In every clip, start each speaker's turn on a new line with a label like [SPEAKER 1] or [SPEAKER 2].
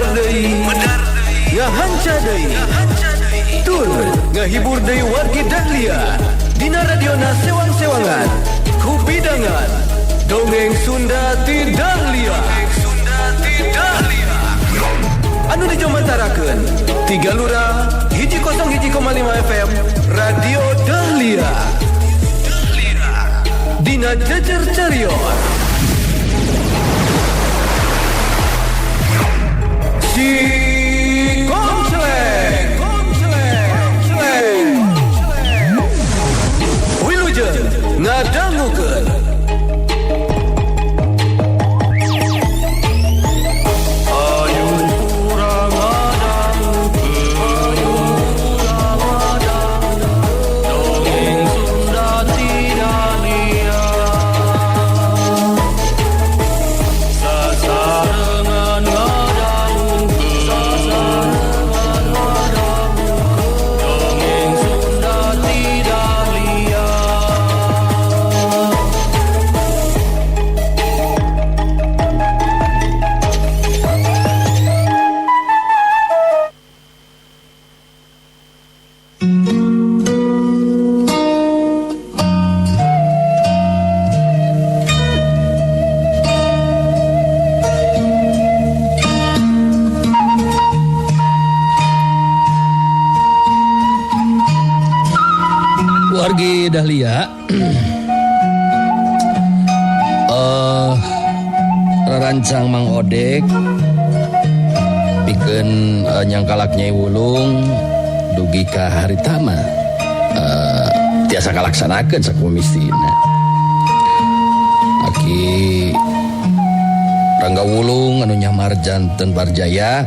[SPEAKER 1] Medar deui, ngahanca deui, tur ngahibur deui wargi Dahlia dina radiona sewang-sewangan kupidangan dongeng Sunda ti Dahlia. Anu dijomantarakeun tiga lurah 101,5 FM Radio Dahlia dina Jejer Carios Si Konceleng. Wilujeng ngadangukeun.
[SPEAKER 2] Dongeng Sunda ti Dahlia. Sasarengan ngadangukeun, dongeng Sunda ti Dahlia.
[SPEAKER 3] Wargi Dahlia, rerancang Mang Odek pikeun nyangkalak Nyai Wulung dugi ka haritama tiasa kalaksanakeun sakumistina. Aki Rangga Wulung anu nyamar janten Barjaya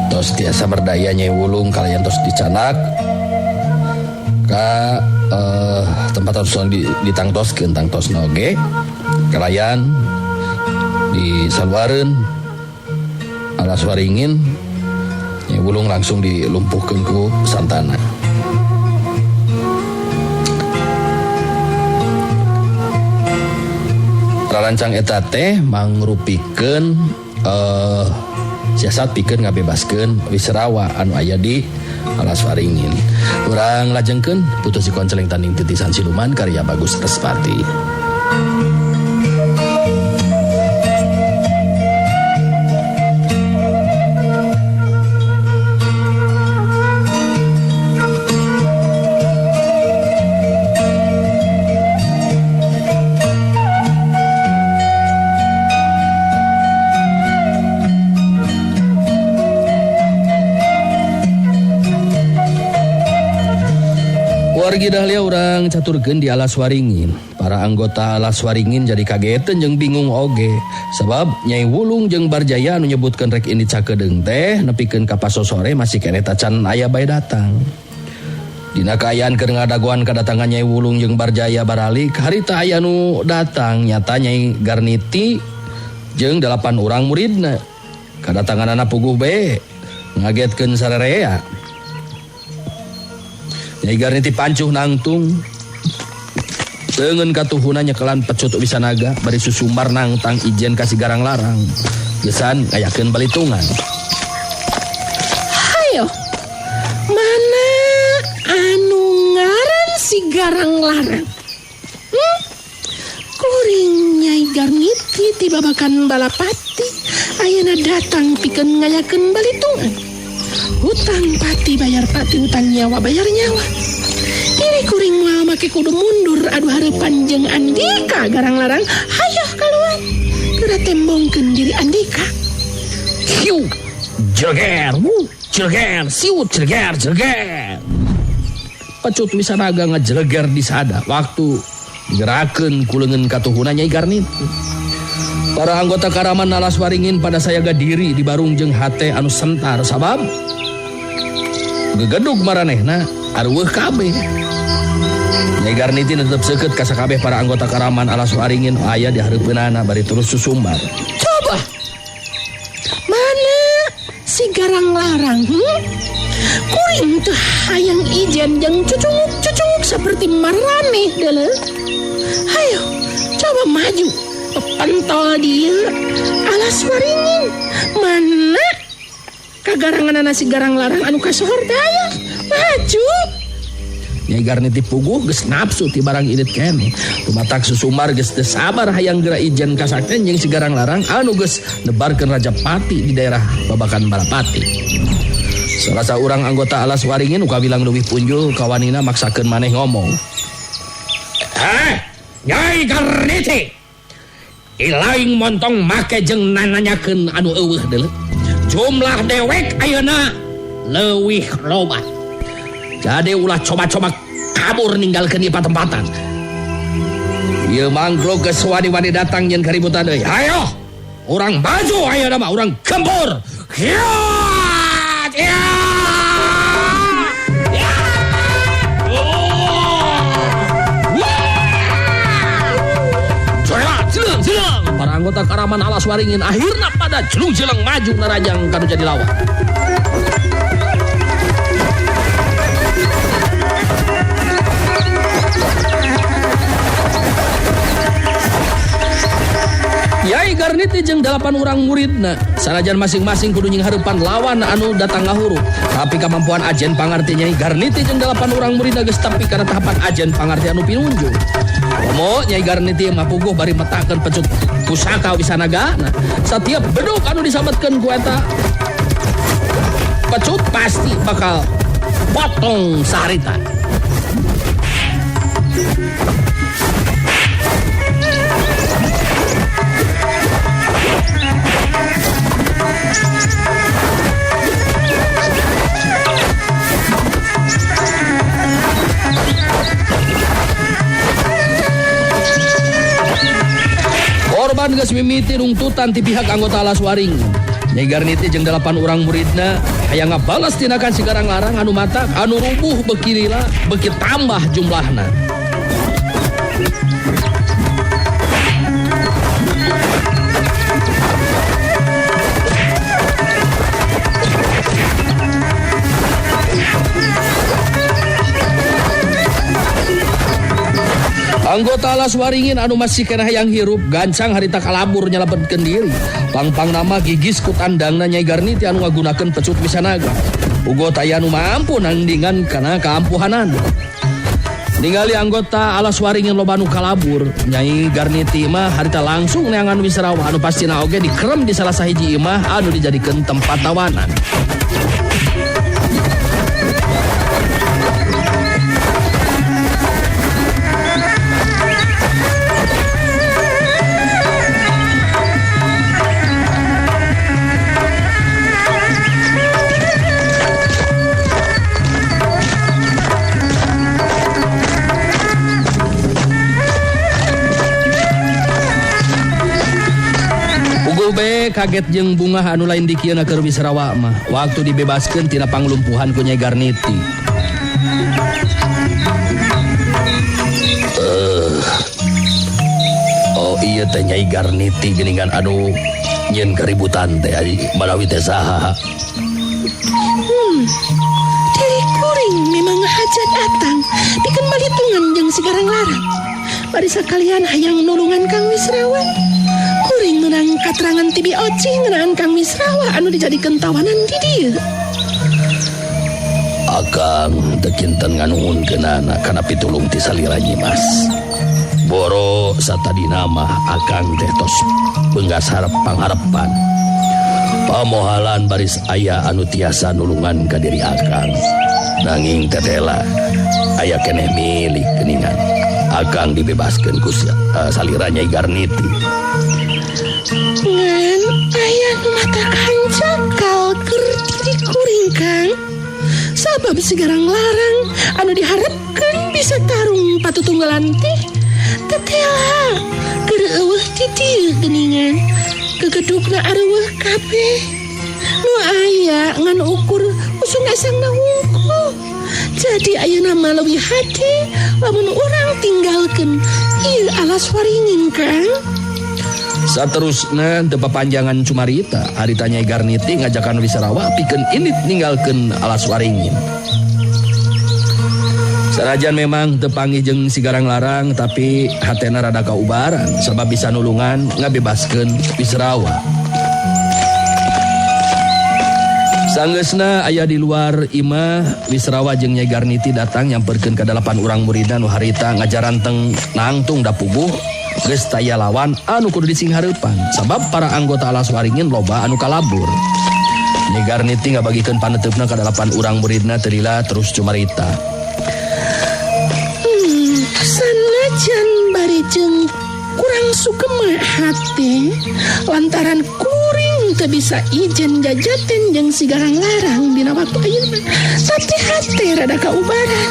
[SPEAKER 3] tos tiasa berdaya Nyai Wulung kalayan tos dicanak ka tempat harus ditangtoskeun tangtosna oge kalayan di saluareun Alas Waringin Nyai Wulung langsung dilumpuhkeun ku santana. Rarancang eta teh mangrupikeun siasat pikeun ngabebaskeun Wisrawa anu aya di Alas Waringin. Urang lajengkeun putus si konceleng tanding titisan siluman karya Bagus Respati. Wargi Dahlia urang caturkeun di Alas Waringin. Para anggota Alas Waringin jadi kagetan jeung bingung oge. Sebab Nyai Wulung jeung Barjaya anu nyebutkeun rek ini cakedeung teh nepikeun ka pasosore masih keneh tacan aya bae datang. Dina kaayaan keur ngadagoan kadatangan Nyai Wulung jeung Barjaya baralik, harita aya nu datang nyata Nyai Garniti jeung 8 urang muridna. Kadatanganana puguh bae ngagetkeun sarerea. Nyai Garniti pancuh nangtung leungeun katuhuna nyekelan pecut Wisanaga bari susumbar nangtang ijen ka si Garang Larang gesan ngayakeun balitungan.
[SPEAKER 4] Hayo, mana anu ngaran si Garang Larang? Kuring Nyai Garniti ti babakan Balapati ayeuna datang pikeun ngayakeun balitungan. Hutang pati bayar pati, hutang nyawa bayar nyawa. Ini kuring moal make kudu mundur adu hareupan jeung Andika Garang Larang. Hayoh kaluar. Geura tembongkeun diri Andika.
[SPEAKER 3] Hiu, jeger, wu, jeger, siut, jeger, jeger. Pecut Wisanaga ngejeleger di sada waktu digerakeun ku leungeun katuhuna Nyai Garniti. Para anggota Karaman Alas Waringin pada sayaga diri di barung jeung hate anu sentar sabab gegedug maranehna areueuh kabeh. Nyai Garniti tetep seukeut ka sakabeh para anggota Karaman Alas Waringin aya di hareupeunana bari terus susumbar.
[SPEAKER 4] Coba mana si Garang Larang? Kuring teh hayang ijen jeung cucunguk-cucunguk seperti maraneh deuleu. Hayo, coba maju. Pentol dia Alas Waringin. Kagaranganana si Garang Larang anu kasohor daya. Maju.
[SPEAKER 3] Nyai Garniti puguh geus nafsu ti barang indit keneh. Tumatak Susumar geus teu sabar hayang geura ijen kasakten jeung si Garang Larang anu geus nebarkeun Rajapati di daerah Babakan Balapati. Salah saurang anggota Alas Waringin nu kawilang leuwih punjul kawanina maksakeun maneh ngomong. "Eh, Nyai Garniti. Ilaing montong make jeung nananyakeun anu eueuh deuleu. Jumlah dewek ayeuna leuwih loba. Jadi ulah coba-coba kabur ninggalkeun ieu patempatan. Ieu mangkluk geus wani-wani datang nyeun kaributan euy. Hayo, urang maju ayeuna mah, urang gempur. Hiat! Ya! Ya! Jeleng, jeleng. Para anggota Karaman Alas Waringin akhirna pada jelung-jeleng maju narajang kanu jadi lawan. Yai Garniti jeung 8 urang muridna sanajan masing-masing kudu nyinghareupan lawan anu datang ngahuru, tapi kamampuan ajen pangarti Nyai Garniti jeung 8 urang muridna geus tepi kana tahapan ajen pangarti anu pinunjul. Komo Nyai Garniti mah puguh bari metakeun pecut pusaka wisanagana. Satiap beduk anu disabetkeun ku eta pecut pasti bakal potong saharita. Korban geus mimiti rungtutan ti pihak anggota Alas Waringin. Nyai Garniti jeung 8 urang muridna hayang ngabales tindakan si Garang Larang anu matak anu rubuh beuki lila beuki tambah jumlahna. Anggota Alas Waringin anu masih keneh hayang hirup gancang harita kalabur nyelebetkeun diri. Pangpang nama gigis ku tandangna Nyai Garniti anu ngagunakeun pecut wisanaga. Uga taya anu mampu nandingan kana kaampuhanan. Ningali anggota Alas Waringin loba nu kalabur, Nyai Garniti mah harita langsung neangan Wisrawa anu pastina oge dikerem di salah sahiji imah anu dijadikeun tempat tawanan. Kaget jeung bungah anu lain dikieuna keur Wisrawa mah waktu dibebaskeun tina panglumpuhan ku Nyai Garniti. Oh iya teh Nyai Garniti geuningan anu nyeun keributan teh ari Malawi teh saha?
[SPEAKER 4] Diri kuring memang hajat atang pikeun balitungan jeung si Garang Larang. Bari sakalian hayang nulungan Kang Wisrawa. Kuring menang katerangan tibi oci ngeunaan Kang Wisrawa anu dijadikeun tawanan di dieu.
[SPEAKER 3] Akang teu kinten nganuhunkeunana kana pitulung ti salira Nyimas. Boro satadina mah akang teh tos beunggas harep pangharepan. Pamohalan baris aya anu tiasa nulungan ka diri akang. Nanging tetela aya keneh milik geuningan. Akang dibebaskeun ku salira Nyai Garniti.
[SPEAKER 4] Ngan aya nu mata hanjakal keur diri kuring Kang. Sabab si Garang Larang anu diharepkeun bisa tarung patutunggalan teh tetela keur eueuh di dieu geuningan. Gegedugna areueuh kabeh. Nu aya ngan ukur usung esangna wungkul. Jadi ayeuna mah leuwih hade lamun urang tinggalkeun ieu Alas Waringin Kang.
[SPEAKER 3] Saterusna teu papanjangan cumarita, harita Nyai Garniti ngajakan Wisrawa pikeun indit ninggalkeun Alas Waringin. Sanajan memang teu panggih jeung si Garang Larang, tapi hatena rada kaubaran sabab bisa nulungan ngabebaskeun Wisrawa. Sanggeusna aya di luar imah, Wisrawa jeung Nyai Garniti datang nyamperkeun ka 8 urang muridna nu harita ngajaranteng nangtung da puguh geus taya lawan anu kudu disinghareupan sabab para anggota Alas Waringin loba anu kalabur. Nyai Garniti ngabagikeun paneuteup ka 8 urang muridna teu lila terus cumarita.
[SPEAKER 4] Sanajan bari jeung kurang sukema hate lantaran kuring teu bisa ijen jajaten jeung si Garang Larang dina waktu ayeuna, tapi hate rada kaubaran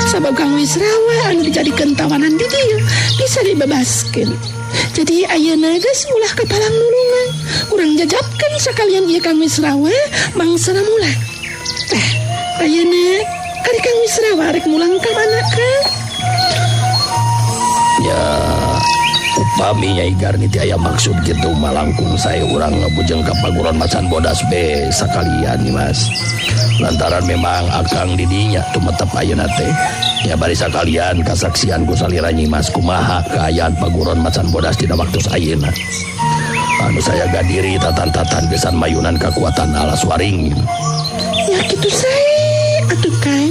[SPEAKER 4] sabab Kang Wisrawa anu dijadikeun tawanan di dieu bisa dibebaskeun. Jadi ayeuna geus ulah kapalang nulungan, urang jajabkeun sakalian ieu Kang Wisrawa mangsana mulang. Tah, ayeuna ari Kang Wisrawa rek mulang ka mana Kang?
[SPEAKER 3] Ya, upami Nyai Garniti aya maksud kitu mah langkung sae urang ngabujeng ka paguron Macan Bodas be sakalian nih Mas. Lantaran memang akang di dinya tumetep ayeuna teh. Ya bari sakalian kasaksian ku salira Nyi Mas kumaha kaayaan paguron Macan Bodas dina waktu ayeuna. Anu saya gadiri tatan-tatan gesan mayunan kakuatan Alas Waringin.
[SPEAKER 4] Ya kitu sae atuh Kang.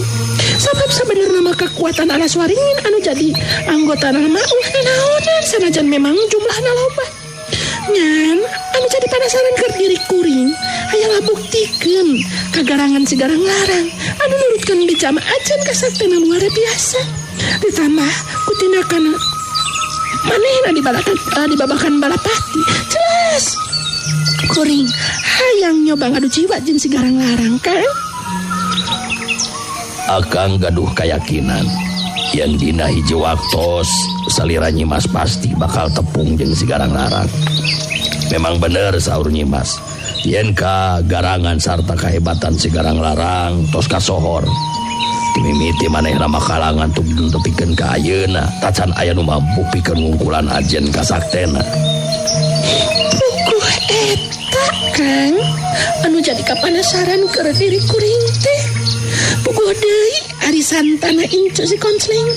[SPEAKER 4] Sabab sabenerna mah kekuatan Alas Waringin anu jadi anggota nama ulah nanaonan sanajan memang jumlahna loba. Ngan anu jadi penasaran keur diri kuring hayalah buktikeun kagarangan si Garang Larang anu nurutkeun bijama acan kasaktena luar biasa. Ditambah ku tindakan manehna dibabakan Balapati. Jelas kuring hayang nyoba ngadu jiwa jeung si Garang Larang kan.
[SPEAKER 3] Akang gaduh kayakinan yen dina hiji waktos salira Nyi Mas pasti bakal tepung jeung si Garang Larang. Memang bener saur Nyi Mas, yen kagarangan sarta kahebatan si Garang Larang tos kasohor. Timimiti manehna makalangan tugdun tepikeun ka ayeuna tacan aya nu mampu pikeun ngungkulan ajen kasaktena.
[SPEAKER 4] Puguh eta Kang anu jadi kapanasaran keur diri kuring teh. Puguh deui ari santana incu si Koncleng.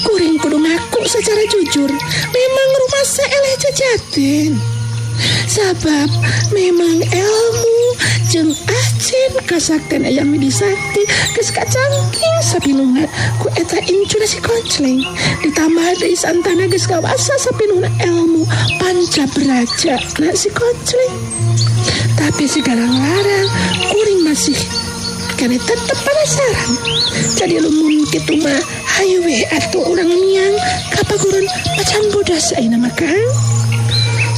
[SPEAKER 4] Kuring kudu ngaku secara jujur, memang rumasa eleh jajaten. Sabab memang ilmu jeung ajen kasakten ayang Widisakti geus kacangking sapinuhna ku eta incuna si Koncleng. Ditambah deui santana geus kawasa sapinuhna ilmu panca braja na si Koncleng. Tapi si Garang Larang kuring masih kene tetep penasaran. Jadi lumun kitu mah hayu we atuh urang miang ka paguron Macan Bodas ayeuna mah Kang.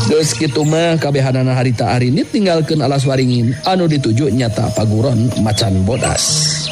[SPEAKER 3] Geus kitu mah kabehanana harita arinit ninggalkeun Alas Waringin anu dituju nyata paguron Macan Bodas.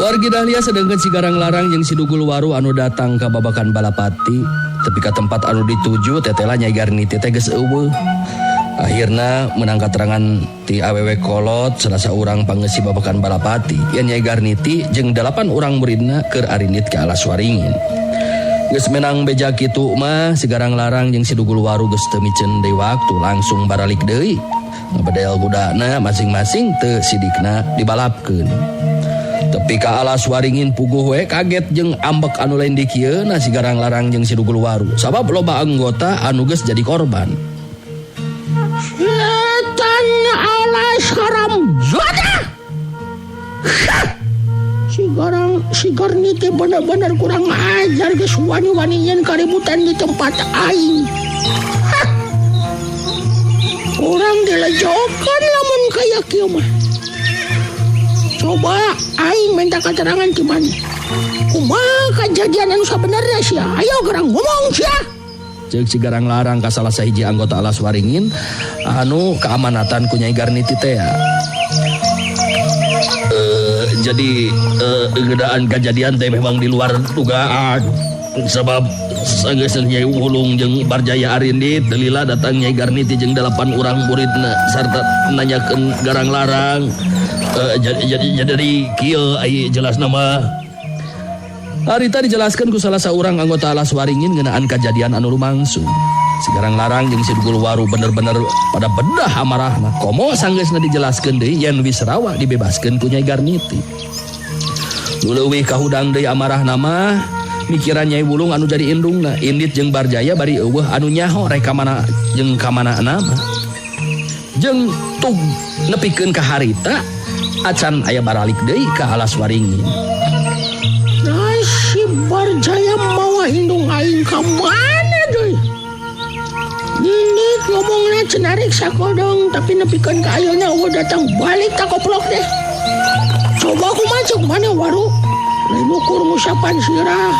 [SPEAKER 3] Wargi Dahlia sedangkan si Garang Larang jeung si Dugul Waru anu datang ka babakan Balapati tepi ka tempat anu dituju tetela Nyai Garniti teh geus eueuh. Akhirna menang katerangan ti awewe kolot salah saurang pangeusi babakan Balapati yen Nyai Garniti jeung 8 urang muridna keur arindit ka Alas Waringin. Geus menang beja kitu mah si Garang Larang jeung si Dugul Waru geus teu miceun deui waktu langsung baralik deui. Ngabedel budakna masing-masing teu sidikna dibalapkeun. Tepi ka Alas Waringin puguh we kaget jeung ambek anu lain dikieuna si Garang Larang jeung si Dugul Waru sabab loba anggota anu geus jadi korban.
[SPEAKER 4] Setan alas haram jadah. Si Garang si Garniti bener-bener kurang ajar geus wani-wani nyen kaributan di tempat aing. Hah. Urang dilejokan lamun kaya kieu mah. Coba aing minta keterangan ti maneh. Kumaha kejadian anu sabenerna sia? Ayo gerang ngomong sia.
[SPEAKER 3] Ceuk si Garang Larang ka salah sahiji anggota Alas Waringin anu keamanatan ku Nyai Garniti teh. Jadi ngeunaan kejadian teh memang di luar dugaan. Sebab sanggeus Nyai Wulung jeung Barjaya arindit lila datang Nyai Garniti jeung 8 urang muridna sarta nanyakeun Garang Larang. Jadi kieu ai jelas nama. Harita dijelaskan ku salah saurang anggota Alas Waringin ngeunaan kajadian anu lumangsung. Si Garang Larang jeung si Dugul Waru bener-bener pada bedah amarahna. Komo sanggeusna dijelaskeun deui yen Wisrawa dibebaskeun ku Nyai Garniti. Nu leuwih kahudang deui amarahna mah mikiran Nyai Wulung anu jadi indungna, Indit jeung Barjaya bari eueuh anu nyaho rek ka mana jeung ka mana mah. Jeung tug nepikeun ka harita acan aya baralik deui ka Alas Waringin.
[SPEAKER 4] Si Barjaya mawa indung aing ka mana deui? Nini ngomongna cenarik sakodong tapi nepikeun ka ayeuna eueuh datang balik ka koplok deh. Coba kumaha ceuk maneh waru? Lain ukur ngusapan sirah.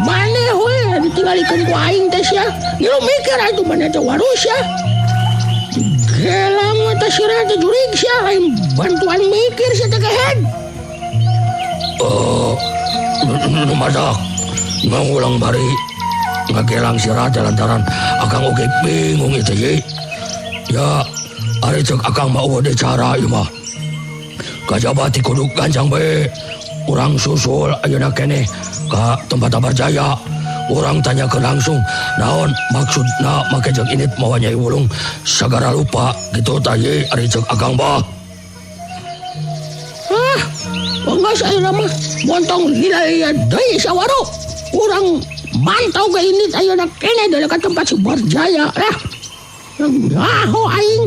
[SPEAKER 4] Maneh we ditinggalikeun ku aing teh sia. Ngilu mikir atuh maneh teh waru sia. Gelang teh sirah teh jurig sia lain bantuan mikir sia teh kehed.
[SPEAKER 3] Madak ngulang bari ngagelang sirah lantaran akang oge bingung itu ye. Ya ari ceuk akang mah eueuh deui cara ieu mah. Kajaba ti kudu ganjang bae. Urang susul ayeuna keneh ka tempat Barjaya. Urang tanyakeun langsung naon maksudna make jeung init mawa Nyai Wulung sagara lupa gitu tah ye ari ceuk akang mah.
[SPEAKER 4] Ah, bangga ayeuna mah montong lila deui sawaru. Urang mantau ke init ayeuna keneh dari ka tempat si Barjaya lah. Nyaho aing.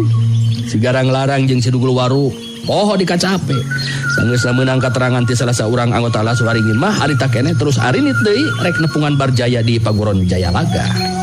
[SPEAKER 3] Si Garang Larang jeung si Dugul Waru poho dikacape. Sanggeus meunang katerangan ti salah saurang anggota Alas Waringin mah harita keneh terus arinit deui rek nepungan Barjaya di Paguron Jayalaga.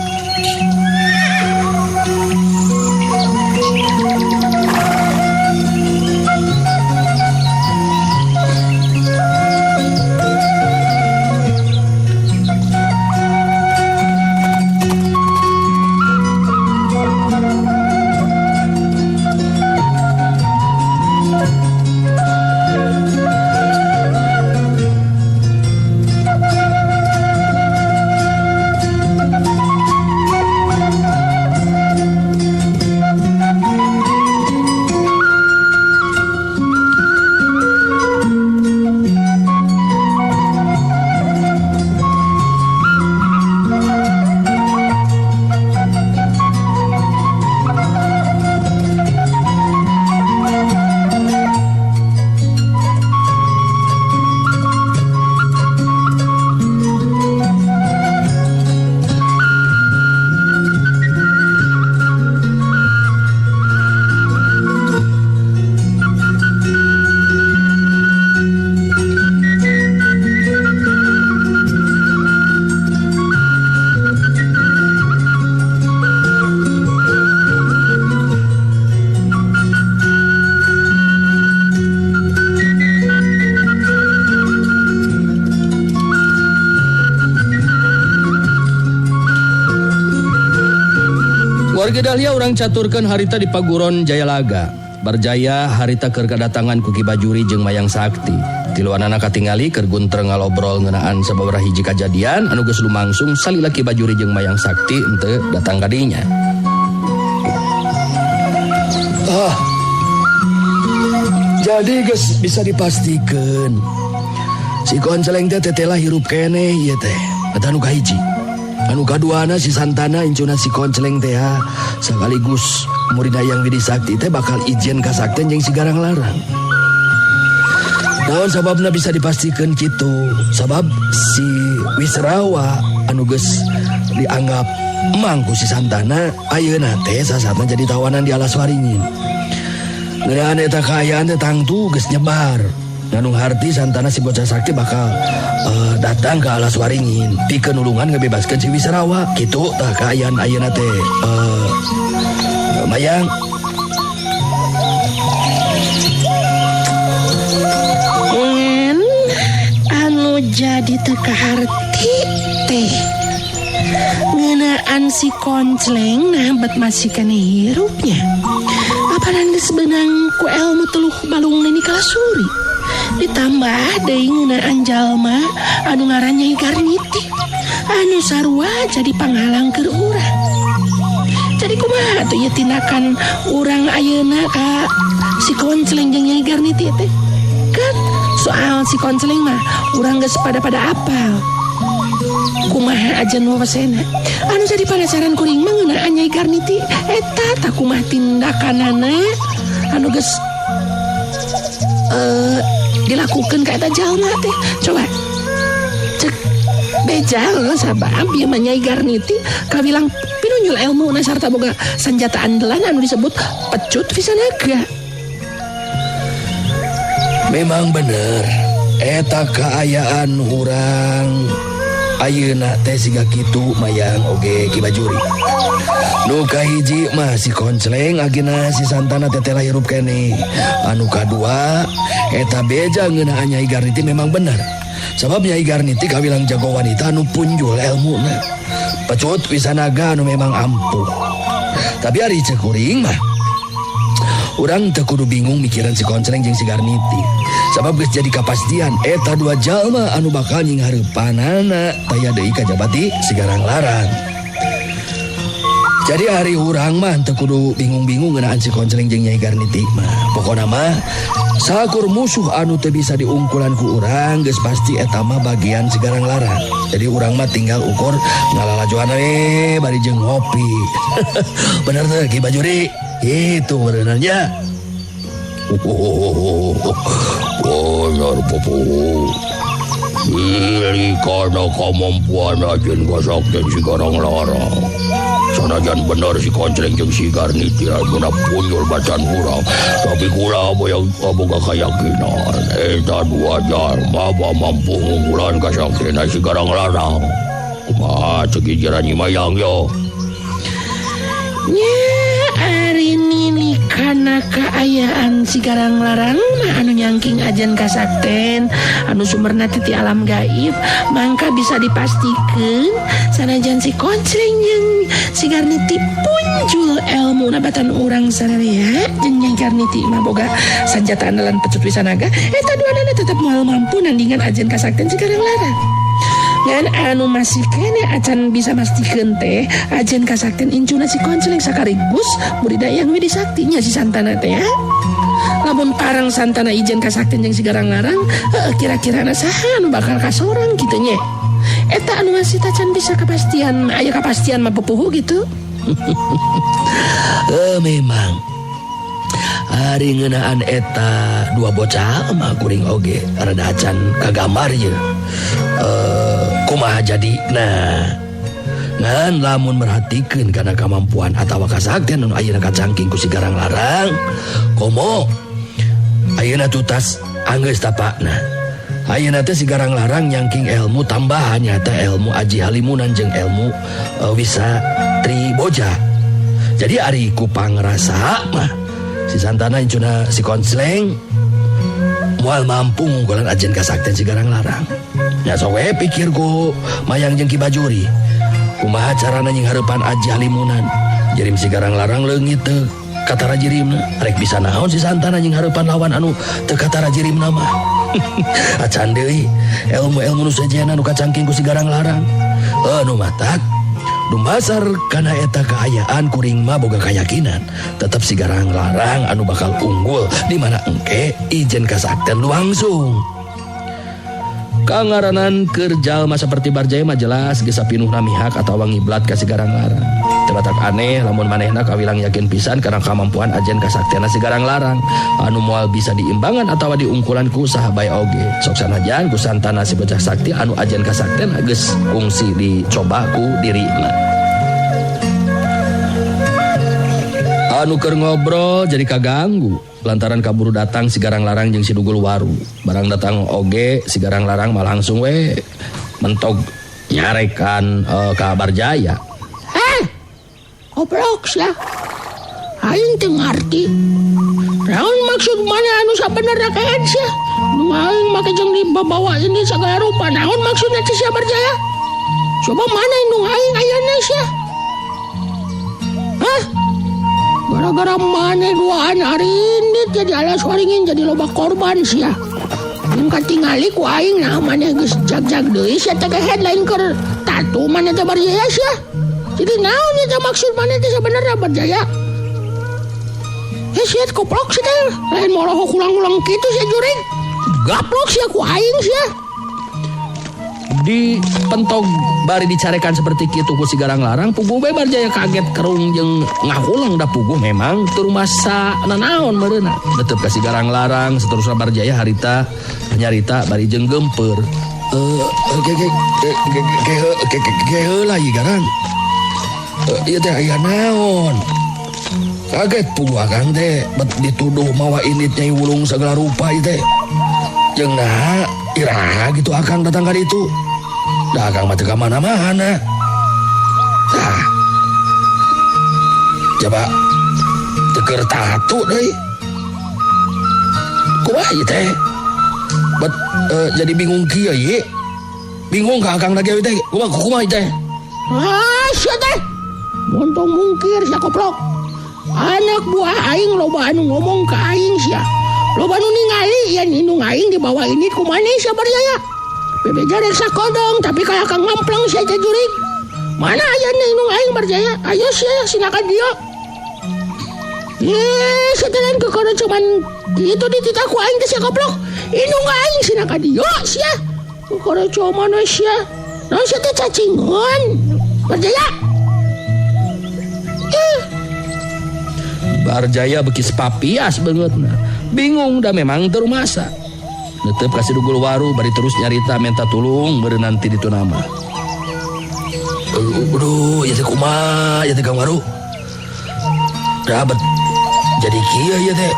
[SPEAKER 3] Warga Dahlia orang caturkan harita di Paguron Jayalaga. Barjaya harita keur kadatangan ku Ki Bajuri jeung Mayang Sakti. Tiluanana katingali keur guntreng ngalobrol ngeunaan sababaraha hiji kajadian anu geus lumangsung salila Ki Bajuri jeung Mayang Sakti henteu datang ka dinya. Jadi geus bisa dipastikan si Konceleng teh tetela hirup keneh ieu teh. Eta anu kahiji. Anu kaduana si Santana incuna si Konceleng teh sekaligus murid Hyang Widi Sakti teh bakal izin kasakten jeung si Garang Larang. Naon sababna bisa dipastikan kitu? Sabab si Wisrawa anu geus dianggap emang ku si Santana ayeuna teh sasatna jadi tawanan di Alas Waringin. Ngeunaan eta kaayaan teh tangtu geus nyebar. Nganu harti Santana si bocah sakti bakal datang ke Alas Waringin pikeun nulungan ngebebaskeun si Wisrawa. Kitu tah kaayaan ayeuna teh Mayang.
[SPEAKER 4] Ngan anu jadi teu kaharti teh ngeunaan si Koncleng nah bet masih keneh hirupnya. Apanan geus beunang ku elmu teluh balung Nini Kalasuri. Ditambah deui ngeunaan jalma anu ngaran Nyai Garniti anu sarua jadi panghalang keur urang. Jadi kumaha atuh ieu tindakan urang ayeuna ka si Koncleng jeung Nyai Garniti teh? Kan soal si Koncleng mah urang geus pada-pada apal. Kumaha aja nu wawasena. Anu jadi penasaran kuring mah ngeunaan Nyai Garniti eta tah kumaha tindakanana anu geus dilakukan ka eta jalma teh. Coba cek beja sabab ieu mah Nyai Garniti kawilang pinunyul ilmu na sarta boga sanjata andalan anu disebut pecut Wisanaga.
[SPEAKER 3] Memang bener eta kaayaan urang ayeuna teh siga kitu Mayang oge Ki Bajuri. Nu kahiji mah si Koncleng agina si Santana teh teh hirup keneh. Anu kadua eta beja ngeunaan Nyai Garniti memang bener. Sabab Nyai Garniti kawilang jago wanita anu punjul elmuna. Pecut Wisanaga anu memang ampuh. Tapi ari ceuk kuring mah urang teu kudu bingung mikiran si Koncleng jeung si Garniti. Sabab geus jadi kapastian eta dua jalma anu bakal nyingharipanana taya deui kajabati si Garang Larang. Jadi hari urang mah teu kudu bingung-bingung ngeunaan si Koncleng jeung Nyai Garniti mah. Pokona mah sakur musuh anu teu bisa diungkulan ku urang geus pasti eta mah bagian si Garang Larang. Jadi urang mah tinggal ukur ngalalajoan we bari jeung ngopi. Bener teu Ki Bajuri? Itu benernya.
[SPEAKER 5] Bener popo. Ini karena kemampuan ajen kasakten si Garang Larang. Sanajan bener si Koncleng jeung si Garniti mun punyul bacan urang, tapi kula boyang boga kayakinan eta dua jalma mampu ngunggulan kasakten si Garang Larang. Kumaha cek ijaran Nyi Mayang yo?
[SPEAKER 4] Nya ari nini kana kaayaan si Garang Larang mah anu nyangking ajen kasakten anu sumberna ti alam gaib mangka bisa dipastikeun sanajan si Koncleng jeung si Garniti punjul elmu nabatan urang sararea jeung Nyai Garniti mah boga sanjata andalan pecut Wisanaga eta duanana tetep moal mampu nandingan ajen kasakten si Garang Larang. Ngan anu masih kene acan bisa mastikeun teh ajen kasakten incuna si Koncleng sakaligus murid Hyang Widi Saktinya si Santana teh ya. Lamun parang Santana ijen kasakten jeung si Garang Larang kira-kirana saha anu bakal kasorang kitu nya. Eta anu masih tacan bisa kepastian aya kapastian mah pupuhu gitu.
[SPEAKER 3] Memang ari ngeunaan eta dua bocah mah kuring oge rada acan kagambar ye. Kumaha jadi nah ngan lamun merhatikeun kana kamampuan atawa kasaktian anu ayeuna kacangking ku si Garang Larang komo ayeuna tutas anggeus tapakna ayeuna teh si Garang Larang nyangking ilmu tambahan nyata ilmu aji halimunan jeung ilmu wisa triboja. Jadi ari ku pangrasa mah si Santana incuna si Koncleng moal mampu ngungkulan ajen kasaktian si Garang Larang. Ya sok we pikir ku Mayang jeung Ki Bajuri. Kumaha carana nyinghareupan aji halimunan. Jirim si Garang Larang leungit teu katara jirimna. Rek bisa naon si Santana nyinghareupan lawan anu teu katara jirimna mah. Acan deui ilmu-ilmu nu sejenna nu kacangking ku si Garang Larang. Nu matak Dumasar kana eta kaayaan kuring mah boga kayakinan tetep si Garang Larang anu bakal unggul di mana engke ijen kasakten langsung. Kangaranan keur jalma saperti Barjaya mah jelas geus sapinuhna mihak atawa ngiblat ka si Garang Larang. Teu batak aneh lamun manehna kawilang yakin pisan kana kamampuan ajen kasaktianna si Garang Larang anu moal bisa diimbangan atawa diungkulan ku saha bae oge. Sok sanajan ku santana si bocah sakti anu ajen kasaktian geus kungsi dicoba ku dirina. Anu keur ngobrol jadi kaganggu lantaran kaburu datang si Garang Larang jeung si Dugul Waru. Barang datang oge si Garang Larang mah langsung we mentog nyarekan ka Barjaya.
[SPEAKER 4] Goblok sia. Aing teu ngarti. Naon maksud mana anu sabenerna kaen sia? Nu aing make jeung dibawa ini sagala rupa. Naon maksudna teh sia Barjaya? Coba mana indung aing ayana sia? Hah? Gara-gara mana duaan hari ini jadi alas waringin jadi loba korban sia. Jeung katingali ku aing nah maneh geus jag-jag deui sia teh headline keur tatu maneh teh Barjaya sia. Jadi naon eta maksud maneh teh sabenerna Barjaya? Heh sia koplok sia teh lain moroho ulang-ulang kitu sia jurig. Gaplok sia ku aing sia.
[SPEAKER 3] Di pentog bari dicarekan seperti kitu ku si Garang Larang, puguh bae Barjaya kaget kerung jeung ngahulang da puguh memang teu rumasa nanaon meureunna. Netep ka si Garang Larang seterusna Barjaya harita nyarita bari jeung geumpeur. Ge heula ieu Garang. Ieu teh aya naon? Kaget puguh akang teh bet dituduh mawa indit Nyai Wulung sagala rupa ieu teh. Jeung naha iraha gitu akang datang ka ditu. Dah akang mah teu ka mana-mana. Tah. Coba teu keur tatu deui. Kumaha ieu teh? Bet jadi bingung kieu ieu. Bingung ka akang lagi teh. Kumaha kumaha ieu teh?
[SPEAKER 4] Ah, sia teh. Montong mungkir sia koplok. Anak buah aing loba anu ngomong ka aing sia. Loba nu ningali yen indung aing dibawa ini ku maneh sia Barjaya. Bebeja rek sakodong tapi kayak kang ngampleng sia teh jurig. Mana ayana indung aing Barjaya? Ayo sia sina ka dieu. Ye, setelan kekono cuman kitu dititah ku aing teh sia koplok. Indung aing sina ka dieu sia. Kekono cuman we sia. Naon sia teh cacingan? Barjaya.
[SPEAKER 3] Barjaya bekis papias beungeutna. Bingung dah memang teu rumasa. Netep ka si Dugul Waru bari terus nyarita minta tulung beureun nanti ditu nama. Aduh, ieu teh kumaha ieu teh Kang Waru? Dah bet jadi kieu ieu teh.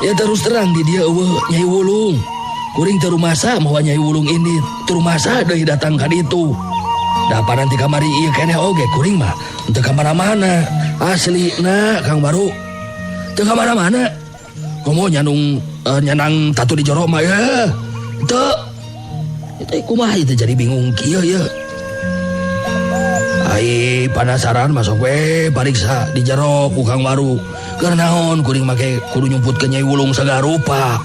[SPEAKER 3] Ya terus terang di dia eueuh Nyai Wulung. Kuring teu rumasa mawa Nyai Wulung ini. Teu rumasa deui datang ka ditu. Da nanti kamari ieu keneh oge kuring mah teu ka mana-mana. Aslina Kang Waru. Teu ka mana-mana. Komo nyanung nyanang tatu di jero mah ya. Teu. Itu kumaha ieu teh jadi bingung kieu ya. Ai penasaran masuk we pariksa di jero ku Kang Waru. Keur naon kuring make kudu nyumputkeun Nyai Wulung sagala rupa.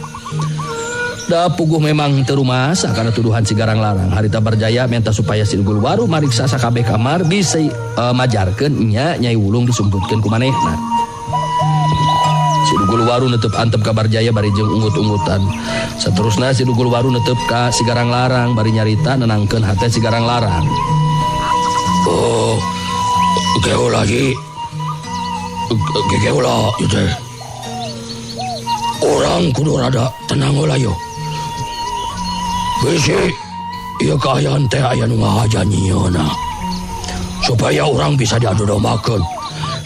[SPEAKER 3] Da puguh memang teu rumasa kana tuduhan si Garang Larang. Harita Barjaya minta supaya si Dugul Waru mariksa sakabeh kamar bisa majarkeun nya Nyai Wulung disumputkeun ku manehna. Si Dugul Waru netep antep ka Barjaya bari jeung unggut-unggutan. Saterusna si Dugul Waru netep ka si Garang Larang bari nyarita nenangkeun hate si Garang Larang.
[SPEAKER 5] Oh, geula lagi. Geula ieu teh. Orang kudu rada tenang heula yo. Bisi ieu kaayaan teh aya nu ngahaja nyieunna. Supaya orang bisa diadu dombakeun.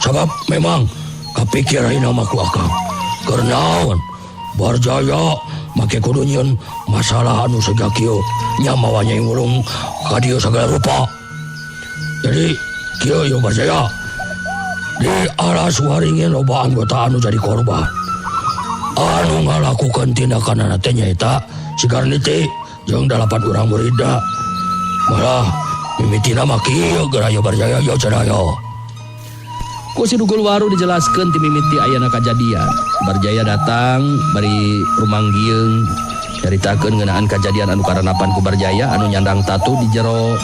[SPEAKER 5] Sabab memang kapikir ayeuna mah ku akang. Keur naon? Barjaya make kudu nyieun masalah anu siga kieu nya mawa Nyai Wulung ka dieu sagala rupa. Jadi kieu yo Barjaya. Di alas waringin loba anggota anu jadi korban. Anu ngalakukeun tindakanana teh nyaeta si Garniti jeung 8 urang muridna. Malah mimitina mah kieu geura yo Barjaya yo cenah yo.
[SPEAKER 3] Ku si Dugul Waru dijelaskeun ti mimiti ayana kajadian. Barjaya datang bari rumanggieung nyaritakeun ngeunaan kajadian anu karanapan ku Barjaya anu nyandang tatu di jero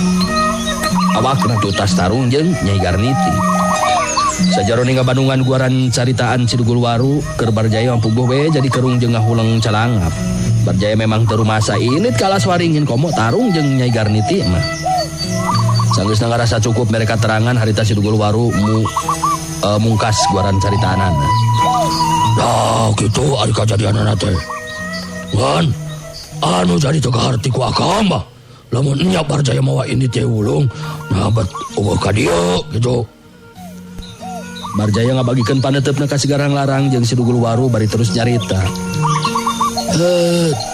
[SPEAKER 3] Awakna tutas tarung jeung Nyai Garniti. Sajarone ngabandungan guaran caritaan Si Dugul Waru keur Barjaya mampuguh we jadi kerung jeung ngahuleng calangap. Barjaya memang teu rumasa init ka Alas Waringin komo tarung jeung Nyai Garniti mah. Sanggeusna ngarasa cukup mereka terangan harita Si Dugul Waru mungkas guaran caritaanana.
[SPEAKER 5] Nah, kitu ari kajadianana teh. Ngan anu jadi teu kaharti ku akang mah. Lamun nya Barjaya mawa ini teh wulung, nah bet eueuh ka dieu kitu.
[SPEAKER 3] Barjaya ngabagikeun paneuteup ka Si Garang Larang jeung Si Dugul Waru bari terus nyarita.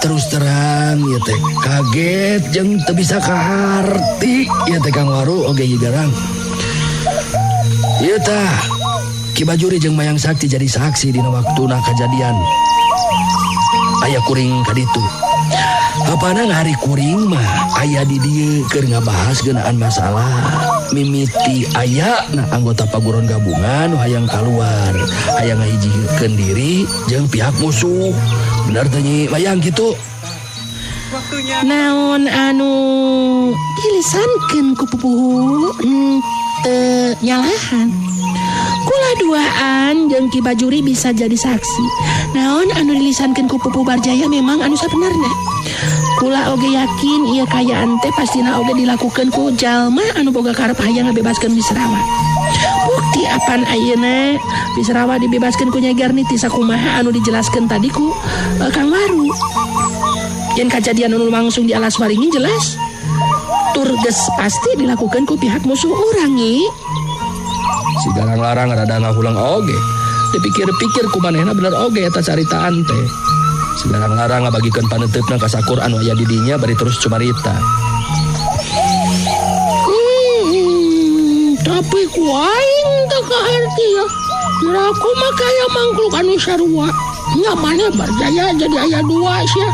[SPEAKER 3] Terus terang ieu teh kaget jeung teu bisa kaharti ieu teh Kang Waru oge Nyi Garang. Ieu tah Ki Bajuri jeung Mayang Sakti jadi saksi dina waktuna kajadian. Aya kuring ka ditu. Apana hari kuring mah aya di dieu keur ngabahas geunaan masalah mimiti aya na anggota paguron gabungan hayang kaluar, hayang ngahijikeun diri jeung pihak musuh. Bener teh Nyi Mayang kitu?
[SPEAKER 4] Naon anu dilisankeun ku pupuhu teu nyalahan. Kula duaan jeung Ki Bajuri bisa jadi saksi. Naon anu dilisankeun ku pupuhu Barjaya memang anu sabenerna. Kula oge yakin ieu kayaan teh pastina oge dilakukeun ku jalma anu boga karep hayang ngabebaskeun Wisrawa. Bukti apan ayeuna Wisrawa dibebaskeun ku Nyai Garniti sakumaha anu dijelaskeun tadi ku Kang Waru. Yen kajadian anu langsung di Alas Waringin jelas tur geus pasti dilakukan ku pihak musuh urang nyi.
[SPEAKER 3] Si Garang Larang rada ngahulang oge. Dipikir-pikir ku manehna bener oge eta caritaan teh. Si Garang Larang ngabagikeun paneuteup ka sakur anu aya di dinya bari terus cumarita.
[SPEAKER 4] Tapi ku aing teu kaharti ya. Aku mah kaya mangkluk anu sarua. Nya maneh Barjaya jadi aya dua sia.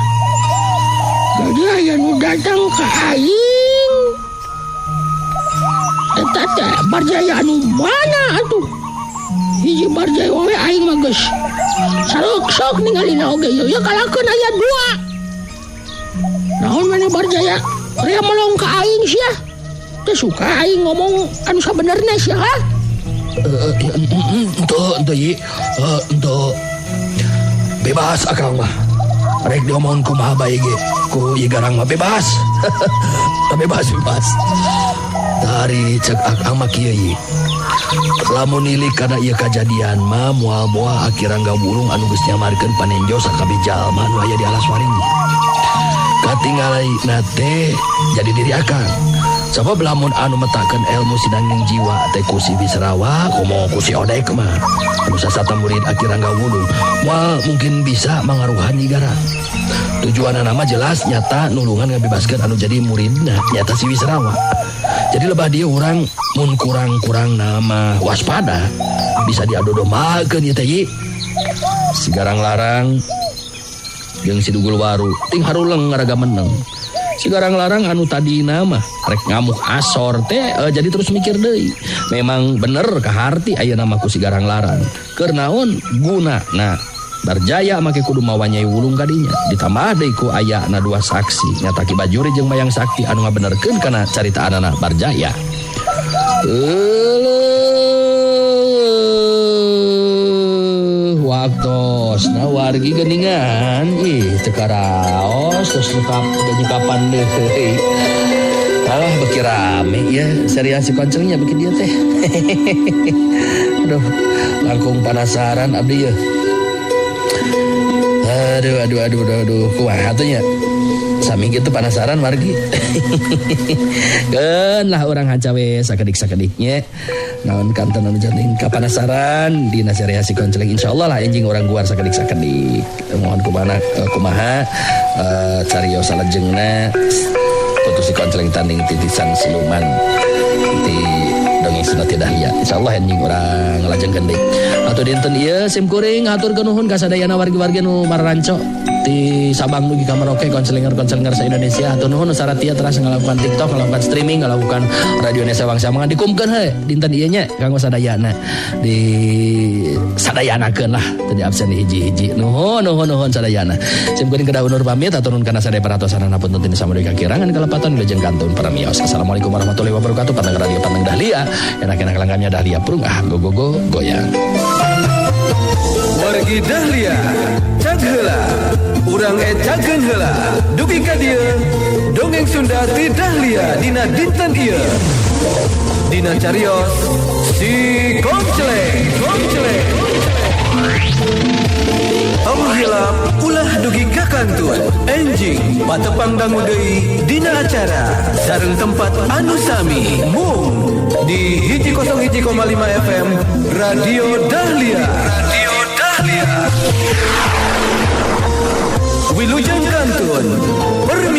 [SPEAKER 4] Jadi aya nu datang ka aing. Eta teh Barjaya anu mana atuh? Hiji Barjaya we aing mah geus sarok-sok ningalina oge ieu ya kalakeun aya dua. Naon maneh Barjaya? Rea melong ka aing sia. Teu suka aing ngomong anu sabenerna sia ha?
[SPEAKER 5] Ente Yi, ente bebas akang mah. Rek diomong kumaha bae ge, ku Yi Garang mah bebas. Bebas bebas. Tari cek akang mah kieu Yi. Lamun nilik kana ieu kajadian mah moal-moal akirang gawulung anu geus nyamarkeun panenjo sakabeh jalma anu aya di Alas Waringin. Katingalina teh jadi diri akang. Sabab lamun anu metakeun ilmu sinanging jiwa teh ku si Wisrawa komo ku si Odek mah. Anu sasata murid akirang gawulung moal mungkin bisa mangaruhan Nyi Garang. Tujuanna mah jelas nyata nulungan ngabebaskeun anu jadi muridna nyata si Wisrawa. Jadi lebah dia urang mun kurang-kurang nama waspada bisa diadodomakeun ieu teh Yi.
[SPEAKER 3] Si Garang Larang jeung Si Dugul Waru ting haruleng ngaraga meneng. Si Garang Larang anu tadina mah rek ngamuk asor teh jadi terus mikir deui. Memang bener kaharti ayeuna mah ku Si Garang Larang. Keur naon gunana Barjaya make kudu mawa Nyai Wulung kadinya. Ditambah deui ku ayana dua saksi nyata Ki Bajuri jeung Mayang Sakti anu ngabenerkeun kana caritaanana Barjaya. Waktosna wargi geuningan ih teu karaos terus nyekapan deui. Alah beuki rame ya serial si koncelnya beuki dieu teh. Aduh, langkung penasaran abdi ye. Aduh aduh aduh aduh aduh kumaha atuh nya. Sami kitu penasaran wargi. Keun lah urang hancawe sakedik-sakediknya. Naon kanten anu janting kapanasaran dina serial si konceleng insyaallah lah enjing urang guar sakedik-sakedik. Mohon kumana kumaha carios salajengna putus si konceleng tanding titisan siluman di dongeng Sunda Dahlia. Insyaallah enjing urang ngalajengkeun deui. Atuh dinten ieu sim kuring hatur nuhun ka sadayana wargi-wargi nu mararanco Ti Sabang dugi ka Merauke, konselinger-konselinger sa-Indonesia. Hatur nuhun nu saratia teras ngalakukan TikTok, ngalakukan streaming, ngalakukan Radio Indonesia Wangsa. Mangan dikumkeun heuh dinten ieu nya kanggo sadayana. Di sadayanakeun lah teu absen di hiji-hiji. Nuhun nuhun nuhun sadayana. Sim kuring kedah undur pamit, hatur nuhun kana sadaya perhatosanana, punten tinu samudaya kakirangan kalepatan, wilujeng kantun paramios. Assalamualaikum warahmatullahi wabarakatuh. Panteng radio, panteng Dahlia. Enak-enak langgamnya Dahlia prung ah go go go goyang.
[SPEAKER 1] Wargi Dahlia, cag heula. Urang ecakeun heula. Dugi ka dieu, dongeng Sunda ti Dahlia dina dinten ieu. Dina carios si Koncleng, Koncleng. Tong hilap ulah dugi ka kantun. Enjing patepang dangu deui dina acara sareng tempat anu sami mung di 101,5 FM Radio Dahlia. Radio Dahlia. Wilujeng kantun. Permi